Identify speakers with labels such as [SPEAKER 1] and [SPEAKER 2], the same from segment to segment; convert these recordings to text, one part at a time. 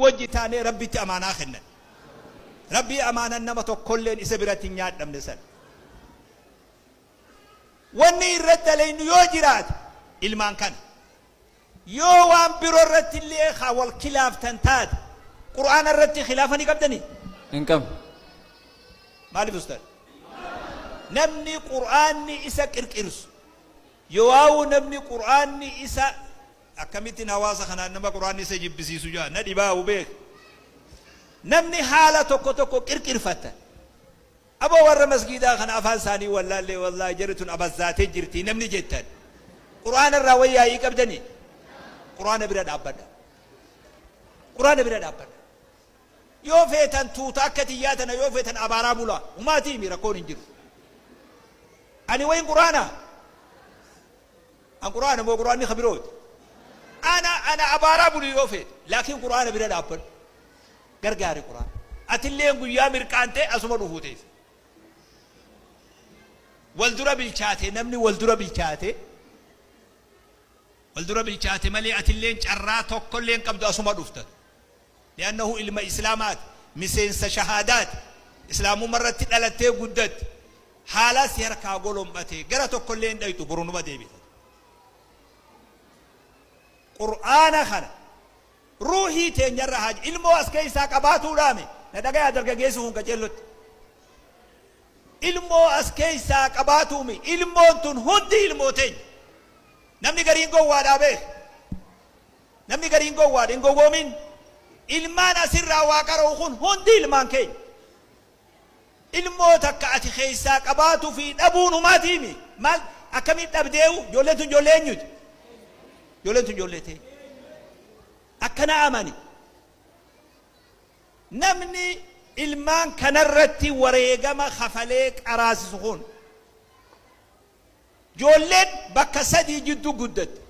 [SPEAKER 1] Wajji taanee Rabbitti amaanaa kennan. Rabbii amaanan nama tokkolleen isa biratti hin nyaadhamne san. Wanni irratti dalaynu yoo jiraate ilmaan kana. Yoo waan biroo irratti illee ka wal kilaaftan taate, Qur'aana irratti khilaafa ni qabdanii?
[SPEAKER 2] Hin qabnu.
[SPEAKER 1] Maaliif, ustaaz? Namni Qur'aanni isa qirqirsu, yoo'aawu namni Qur'aanni isa, akkamittiin hawaasa kanaan nama Qur'aanni isa jibbisiisu jaa na dhibaawu beek. Namni haala tokko tokko qirqirfattan. Aboo, warra masgiidaa kana afaan isaanii wallaallee, wallaahi jarri tun abazzaatee jirti namni jettan. Qur'aana irraa way yaa'ii qabdanii? Qur'aana bira dhaabbadha. Qur'aana bira dhaabbadha. Yoo feetan tuuta akka tiyyaa tana, yoo feetan abaaraa bulaa. Humaatii mi rakkoon hin jiru. Ani wayin Qur'aana? An Qur'aana moo Qur'aanni ka birooti? Ana abaaraa buli yoo feete. Laakiin Qur'aana bira dhaabbadhu. Gargaari Qur'aana. Atilleen guyyaa mirqaantee asuma dhufuu teessa. Wal dura bilchaate, namni wal dura bilchaate, wal dura bilchaate malee atilleen carraa tokkolleen qabdu, asuma dhufta. Li'annahu ilma Islaamaati. Miseensa shahaadaati. Islaamummaa irratti dhalattee guddatte. Haala si harkaa golom'ate gara tokkollee hin dhayxu, borunuma deebita. Qur'aana kana ruuhii teenyarra haa ilmoo as keessaa qabaatuudhaame na dhagayaa, dargaggeessi kun qaceellotti. Ilmoo as keessaa qabaatuumi, ilmoon tun hundi ilmoo teenya. Namni gariin gowwaadhaa beek. Namni gariin gowwaadha, hin gowwoomin. Ilmaan asirraa waa qara'u kun hundi ilmaan keenya. Ilmoo takka ati keessaa qabaatuu fi dhabuun humaatiimi. Maal akkamiin dhabdeewu? Ijoolleen tun ijoollee eenyuti? Ijoolleen tun ijoollee teenya. Akkana amani. Namni ilmaan kanarratti wareegama kafalee qaraasisu kun, ijoolleen bakka sadii jidduu guddatte.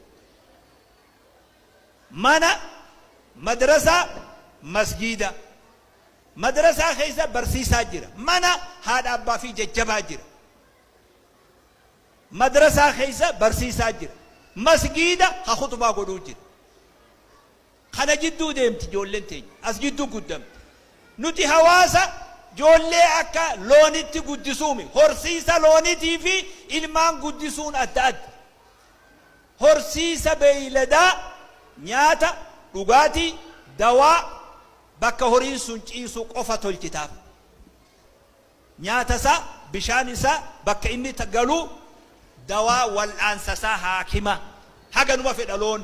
[SPEAKER 1] Mana, madrasaa, masgiida. Madrasaa keessa barsiisaa jira. Mana haadha abbaa fi jajjabaa jira. Madrasaa keessa barsiisaa jira. Masgiida ha khutbaa godhuu jira. Kana jidduu deemti ijoolleen teenya. As jidduu guddamti. Nuti hawaasa ijoollee akka loonitti guddisuumi. Horsiisa loonitii fi ilmaan guddisuun adda adda. Horsiisa beeyladaa nyaata, dhugaatii, dawaa, bakka horiin sun ciisu qofa tolchitaaf. Nyaata isaa, bishaan isaa, bakka inni galu, dawaa wal'aansa isaa, haakima. Haganuma fedha loon.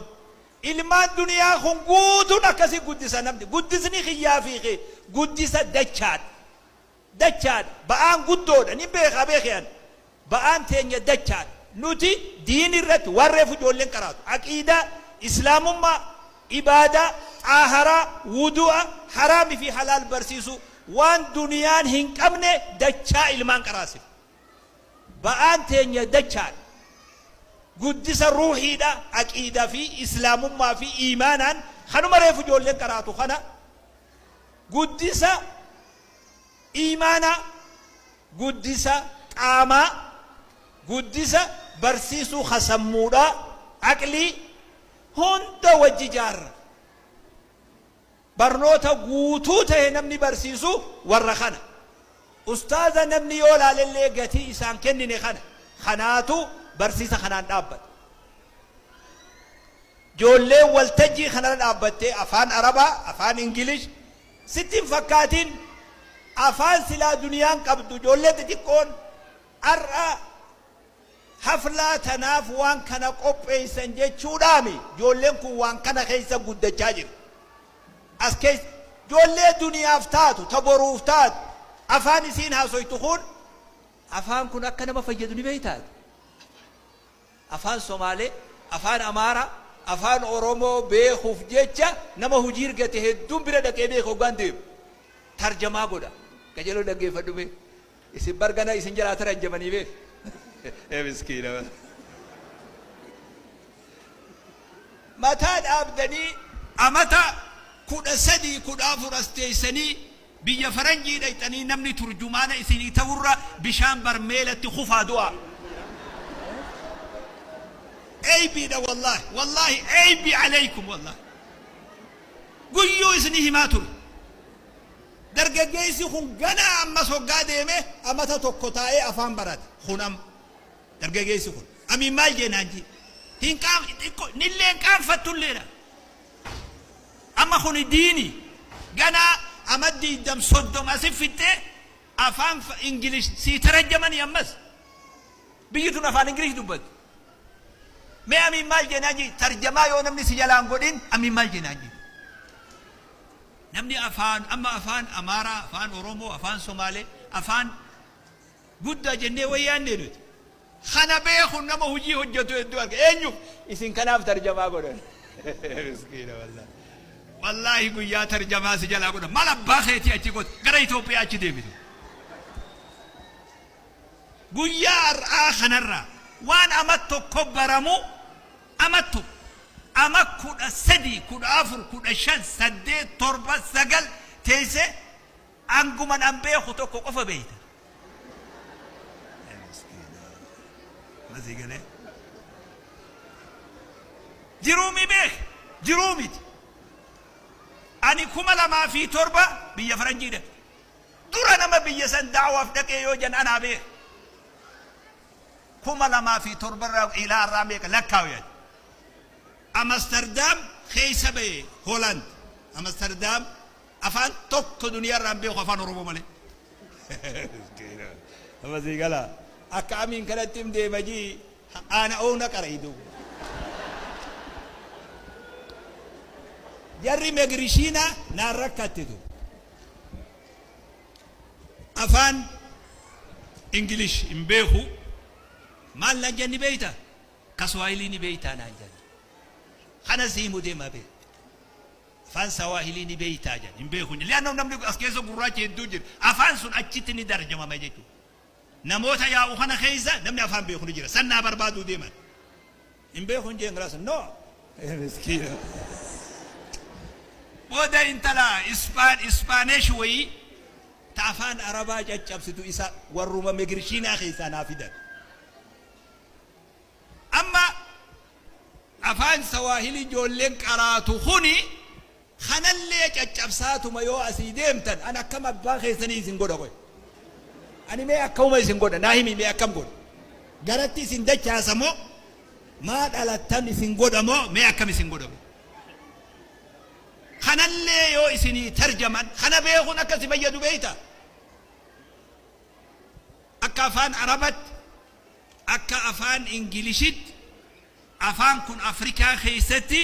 [SPEAKER 1] Ilmaan duniyaa kun guutuun akkasi guddisa namni. Guddisni kiyyaa fi kee guddisa dachaadha. Dachaadha. Ba'aan guddoodha. Nin beekaa beeke ani. Ba'aan teenya dachaadha. Nuti diin irratti waan reefu ijoolleen qaraatu. Aqiidaa, Islaamummaa, ibaadaa, xaaharaa, wudu'a, haraami fi halaal barsiisuu, waan duniyaan hin qabne dachaa ilmaan qaraasifna. Ba'aan teenya dachaadha. Guddisa ruuhiidha, aqiidaa fi Islaamummaa fi iimaanaan kanuma reefu ijoolleen qaraatu kana, guddisa iimaanaa, guddisa qaamaa, guddisa barsiisuu ka sammuudhaa, aqlii, hunda wajji jaarra. Barnoota guutuu tahe namni barsiisu warra kana. Ustaaza namni yoo laalellee gatii isaan kennine kana. Kanaatu barsiisa kanaan dhaabbata. Ijoolleen waltajjii kanarra dhaabbattee afaan Arabaa, afaan Ingilish sitti hin fakkaatin, afaan silaa duniyaan qabdu, ijoollee xixiqqoon har'a haflaa tanaaf waan kana qopheessan jechuudhaami, ijoolleen kun waan kana keessa guddachaa jiru. As keessa ijoollee duniyaaf taatu, ta boruuf taatu, afaan isiin haasoytu kun, afaan kun akka nama fayyadu ni beeytaati. Afaan Somaalee, afaan Amaaraa, afaan Oromoo beekuuf jecha nama hojii argate hedduun bira dhaqee beeka hoggaan deemu. Tarjamaa godha. Qajeeloo dhaggeeffadhu mee. Isin bargana isin jalaa tarajjamanii beek. Ee miskiina. Mataa dhaabdanii amata 13, 14 as teessanii biyya faranjii dhayxanii namni turjumaana isinii ta'urra bishaan barmeelatti kufaa du'aa. Eybiidha, wallaahi, wallaahi, eybi alaykum, wallaahi. Guyyuu isinii himaa ture. Dargaggeessi kun ganaa ammas hoggaa deeme amata tokko taa'ee afaan barate. Kun amma dargaggeessi kun amiin maal jee naan jee. Hin qaam xiqqo nillee hin qaanfattulleedha. Amma kuni diini ganaa ama 20 30 asi fixxee afaan English sii tarajjamanii ammas. Biyyi tun afaan English dubbatti. Mee amiin maal jee naan jee tarjamaa yoo namni si jalaan godhin amiin maal jee naan jee. Namni afaan amma afaan Amaaraa, afaan Oromoo, afaan Somaalee, afaan guddaa jennee way yaannee nuti. Kana beeku nama hojii hojjetu hedduu arga. Eenyuuf? Isin kanaaf tarjamaa godhan. Miskiina wallaahi. Wallaahi guyyaa tarjamaa si jalaa godhan. Maal abbaa keetii achi goota? Gara Itoophiyaa achi deebitu. Guyyaa har'aa kanarraa waan ama tokko baramu ama tokko ama 13, 14, 15, 8, 7, 9 teessee anguman an beeku tokko qofa beeyta. Masii galee. Jiruu mi beek jiruu miti. Ani 2007 biyya faranjii dhaqe. Dura nama biyya san da'waaf dhaqee yoo jan anaa beek. 2007 irraa ilaa har'aa meeqa lakkaawi ati. Amasterdam keessa bahe Holland. Amasterdam afaan tokko duniyaa irraa hin beeku afaan Oromoo malee. Amma sii gala. Akka amiin kanatti him deema jii aana oona qara'i duuba. Jarri megrishiina naan rakkattitu. Afaan English hin beeku. Maal naan jenni beeyta? Ka Swahili ni beeytaa naan jenni. Kana si himu deemaa beeka. Afaan Sawaahilii ni beeytaa jedhan. Hin beeku. Li'annoo namni as keessa gurraacha hedduu jira. Afaan sun achitti ni darjamama jechuudha. Namoota yaa'u kana keessa namni afaan beeku ni jira. San naa barbaaduu deeman. Hin beeku hin jeen galaas. No. Miskiina. Booda intala Ispaanesh wayii ta afaan Arabaa caccabsitu isa warruma migirshiinaa keessaa naa fidan. Amma afaan Sawaahilii ijoolleen qaraatu kuni kanallee caccabsaatuma yoo asii deemtan an akkam abbaa keessanii isin godha qoy. Ani mee akkamuma isin godha naa himi mee akkam godha. Garatti isin dachaasa moo maa dhalattan isin godha moo mee akkam isin godha. Kanallee yoo isinii tarjaman kana beekuun akka si fayyadu beekta. Akka afaan Arabatti Akka afaan Ingilishitti afaan kun Afrikaa keessatti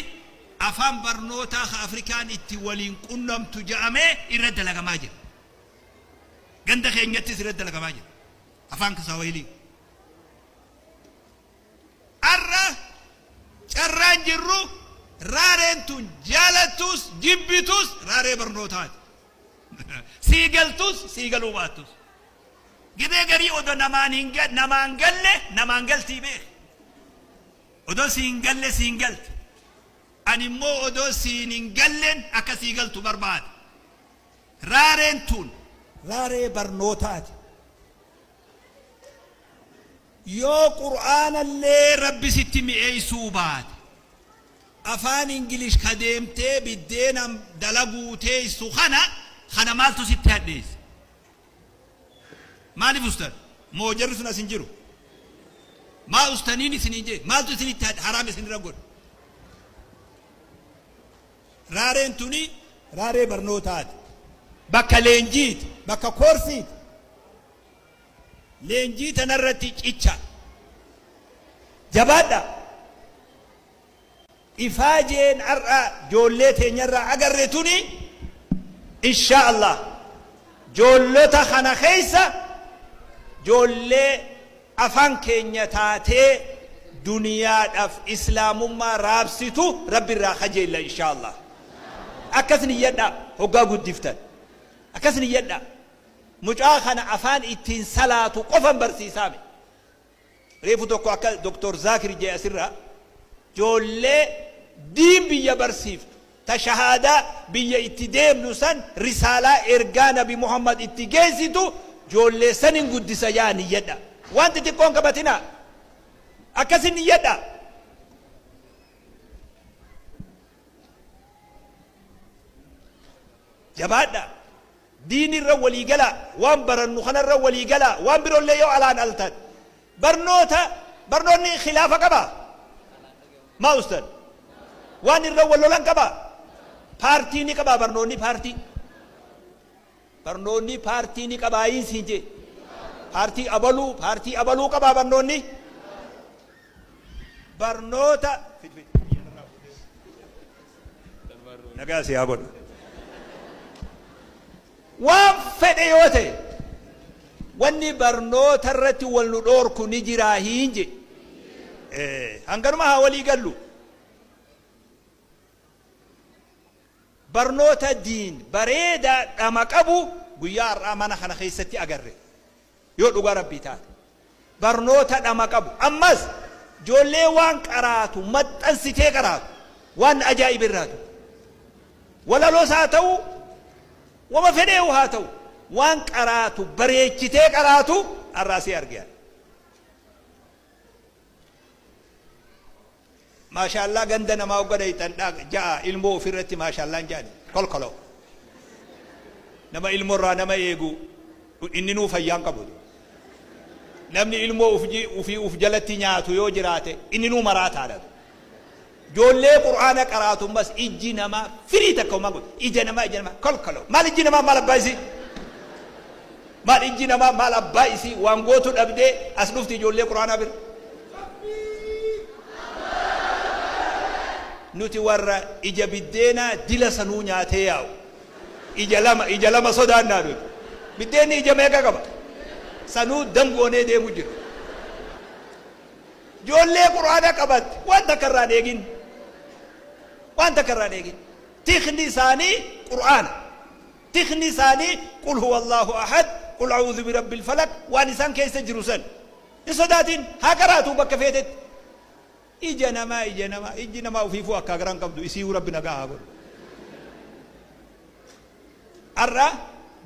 [SPEAKER 1] afaan barnootaa ka Afrikaan itti waliin qunnamtu ja'amee irra dalagamaa jira. Ganda keenyattis irra dalagamaa jira. Afaan Kiswahilii. Arra carraan jirru raareen tun jaalattus jibbitus raaree barnootaati. Sii galtus sii galuu baattus. Gibee garii odo namaan hin namaan galle namaan galtii beeki. Odo siin galle siin galti. Ani immoo odoo siin hin gallen akka sii galtu barbaada. Raareen tun raaree barnootaati. Yoo Qur'aanallee Rabbi sitti mi'eessuu baate, afaan English ka deemtee biddeena dalaguu teessu kana, kana maaltu sitti hadheesse? Maaliif ustan? Moo jarri sun as hin jiru? Maa ustaniin isiniin jee? Maaltu isinitti haraam isinirra godhe? Raareen tuni raaree barnootaati. Bakka leenjiiti, bakka koorsiiti. Leenjii tanarratti cicha. Jabaadha. Ifaajeen har'a joollee teenyarraa agarre tuni inshaa Allah joollota kana keessa joollee afaan keenya taatee duniyaadhaaf islaamummaa raabsitu Rabbi irraa kajeella inshaa Allah. Akkas niyyadhaa hoggaa guddiftan. Akkas niyyadhaa. Mucaa kana afaan ittiin salaatu qofan barsiisaame. Reefu tokko akka Doktor Zaakir jee asirraa joollee diin biyya barsiiftu ta shahaadaa biyya itti deemnu san risaalaa ergaa nabi Muhammad itti geessitu joollee sanin guddisa jaa niyyadha. Waan xixiqqoon qabatinaa. Akkasin niyyadha. Jabaadhaa. Diin irra walii galaa. Waan barannu kanarra walii galaa. Waan biroollee yoo alaan altan. Barnoota barnoonni khilaafa qabaa? Maa ustad? Waan irra wal lolan qabaa? Paartii ni qabaa barnoonni paartii? Barnoonni paartii ni qabaayiin siin jee. Paartii abaluu paartii abaluu qabaa barnoonni? Barnoota nagaa si haa godhu. Waan fedhe yoo ta'e wanni barnoota irratti wal nu dhoorku ni jiraa hiin je. Hanganuma haa walii gallu. Barnoota diin bareedaa dhama qabu guyyaa har'aa mana kana keessatti agarre. Yoo dhugaa Rabbii taate. Barnoota dhama qabu. Ammas ijoollee waan qaraatu maxxansitee qaraatu. Waan na ajaa'ibe irraa tokko. Walaloos haa ta'u, wama fedheehu haa ta'u, waan qaraatu bareechitee qaraatu har'a asii arge ani. Maashaallaa ganda namaa hogga dhayxan ja'a ilmoo ofirratti maashaallaan ja'ani kolkoloo. Nama ilmoo irraa nama eegu inninuu fayyaan qabu. Namni ilmoo ufii uf jalatti nyaatu yoo jiraate inninuu maraataadha. Joollee qur'aana qaraatu ammas ijji namaa firii takka homaa godhu. Ija namaa ija namaa kolkoloo. Maal ijji namaa maal abbaa isii? Maal ijji namaa maal abbaa isii waan gootu dhabdee as dhufti ijoollee qur'aanaa bira. Nuti warra ija biddeenaa dila sanuu nyaatee yaa'u. Ija lama ija lama sodaannaa nuti. Biddeenni ija meeqa qaba? Sanuu dangoonee deemu jira. Ijoollee qur'aana qabatte waan takka irraa hin eegin. Waan takka irraa hin eegin. Tikni isaanii qur'aana. Tikni isaanii qul huwa Allahu ahad, qul a'uudhu birabbil falaq waan isaan keessa jiru san. Hin sodaatin haa qaraatuu bakka feetetti. Ija namaa ija namaa ijji namaa ufiifuu akkaa garaa hin qabdu isiiyuu rabbi nagaa haa godhu. Ar'a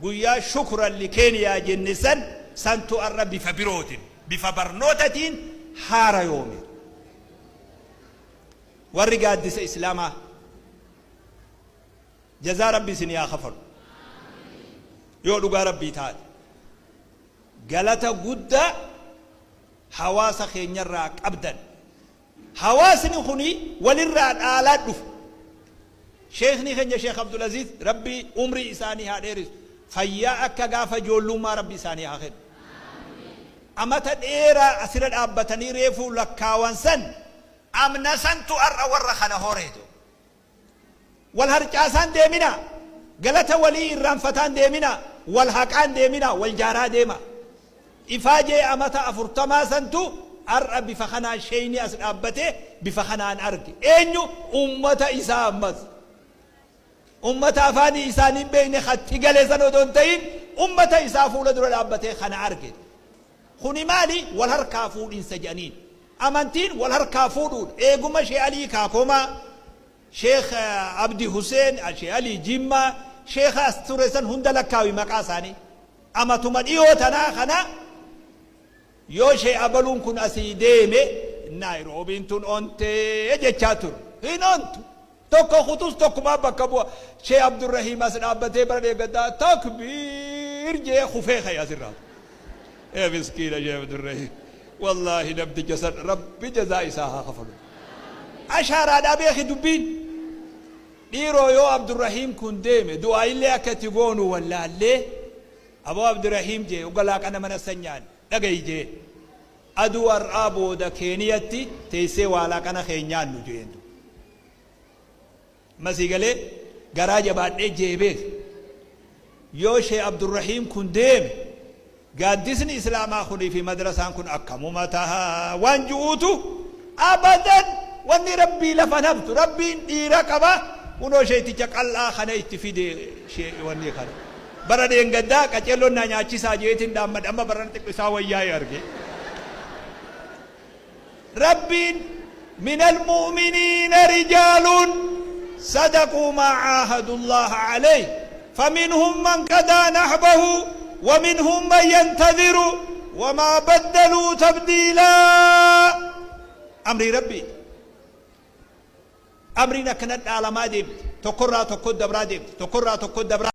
[SPEAKER 1] guyyaa shukran li Keeniyaa jenne san santu ar'a bifa birootin bifa barnootatiin haarayoome. Warri gaaddisa Islaamaa jazaa rabbi isinii haa kafalu. Yoo dhugaa rabbii taate. Galata guddaa hawaasa keenyarraa qabdan. Hawaasni kuni walirraa dhaalaa dhufe. Sheekni keenya Sheekh Abdulaziz Rabbi umrii isaanii haa dheeressu. Fayyaa akka gaafa ijoollummaa Rabbi isaanii haa kennu. Amata dheeraa asirra dhaabbatanii reefuu lakkaawan san amna santu har'a warra kana horeetu. Wal harcaasaan deeminaa. Galata walii irraanfataan deeminaa. Wal haqaan deeminaa. Wal jaaraa deemaa. Ifaajee amata afurtamaa santu har'a bifa kanaan sheeyni as dhaabbatee bifa kanaan arge. Eenyu? Ummata isaa ammas. Ummata afaanii isaanii hin beekne katti gale san odoo hin ta'in ummata isaa fuula dura dhaabbatee kana arge. Kuni maali? Wal harkaa fuudhinsa jedhaniin. Amantiin wal harkaa fuudhuudha. Eeguma Shee Alii Kaakomaa, Sheekh Abdi Huseen, Shee Alii Jimmaa, Sheekha as ture san hunda lakkaawi maqaa isaanii. Amatuma dhiyoo tanaa kana yoo Shee Abaluun kun asii deeme Naayiroobiin tun ontee jechaa ture. Hin ontu. Tokko kutus tokkumaa bakka bu'a. Shee Abdurrahiim as dhaabbatee bara dheegaddaa takbiir jee kufee ka'e asirraa. Ee miskiina Shee Abdurrahiim. Wallaahi namticha san Rabbi jazaa isaa haa kafalu. Ashaaraadhaa beeki dubbiin. Dhiiroo yoo Abdurrahiim kun deeme du'aayillee akka itti goonu wallaallee aboo Abdurrahiim jee uga laaqana mana san nyaanne dhagayi jee. Aduu har'aa booda Keeniyatti teessee waa laaqana kee hin nyaannu jeen. Amma sii galee garaa jabaadhee jee beeki. Yoo Shee Abdurrahiim kun deeme gaaddisni Islaamaa kunii fi madrasaan kun akkamuma taha waan ju'uutu abadan wanni Rabbii lafa hin haftu. Rabbiin dhiira qaba kunoo sheeyticha qal'aa kana itti fide shee wanni kana. Bara dheengaddaa qaceelloon naa nyaachisaa jeetiin dhaammadhe amma barana xiqqo isaa wayyaa'e arge. Rabbiin minal mu'miniina rijaaluun sadaquu maa caahadullaaha caleyh faminhum man qadaa nahbahu waminhum man yantadiru wamaa baddaluu tabdiilaa. Amrii Rabbiiti. Amriin akkana dhaalamaa deemti. Tokkorraa tokko dabraa deemti. Tokkorraa tokko dabraa.